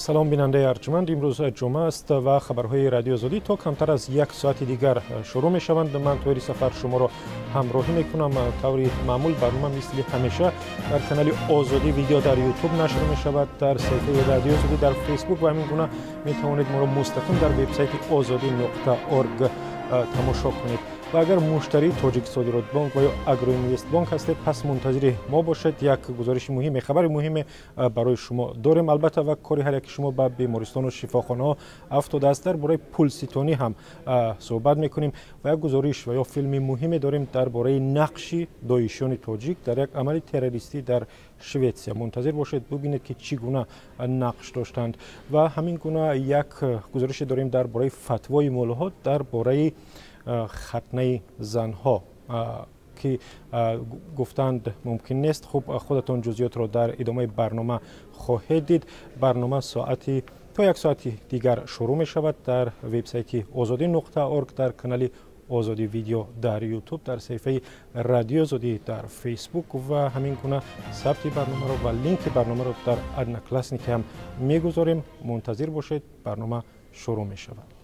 Салом, бинандаи арҷманд. Имрӯз ҷумъа аст ва хабарҳои Радиои Озодӣ то камтар аз як соати дигар шурӯъ мешаванд. Ман Тоҳири Сафар шуморо ҳамроҳӣ мекунам. Таври маъмул барнома мисли ҳамеша дар канали Озодӣ Видео дар Ютуб нашр мешавад, дар саҳифаи Радиои Озодӣ дар Фейсбук ва ҳамин гуна метавонед моро мустақим дар вебсайти озодӣ.org тамошо кунед. Ва агар муштарии Тоҷик Содиротбонк ва ё Агроинвестбонк ҳастед, пас мунтазири мо бошед. Як гузориши муҳиме, хабари муҳиме барои шумо дорем. Албатта, ва кори ҳар яки шумо ба бемористону шифохонаҳо афтодааст. Дар бораи пулситонӣ ҳам суҳбат мекунем ва як гузориш ва ё филми муҳиме дорем дар бораи нақши доишиёни тоҷик дар як амали террористӣ дар Шветсия. Мунтазир бошед, бубинед, ки чӣ гуна нақш доштанд. Ва ҳамин гуна як гузорише дорем дар бораи фатвои муллоҳо дар бораи хатнаи занҳо, ки гуфтанд мумкин нест. Хуб, худатон ҷузъиётро дар идомаи барнома хоҳед дид. Барнома соати то як соати дигар шурӯъ мешавад дар вебсайти озодӣ.org, дар канали Озодӣ Видео дар Ютуб, дар саҳифаи Радиои Озодӣ дар Фейсбук ва ҳамин гуна сабти барномаро ва линки барномаро дар Одноклассники ҳам мегузорем. Мунтазир бошед, барнома шурӯъ мешавад.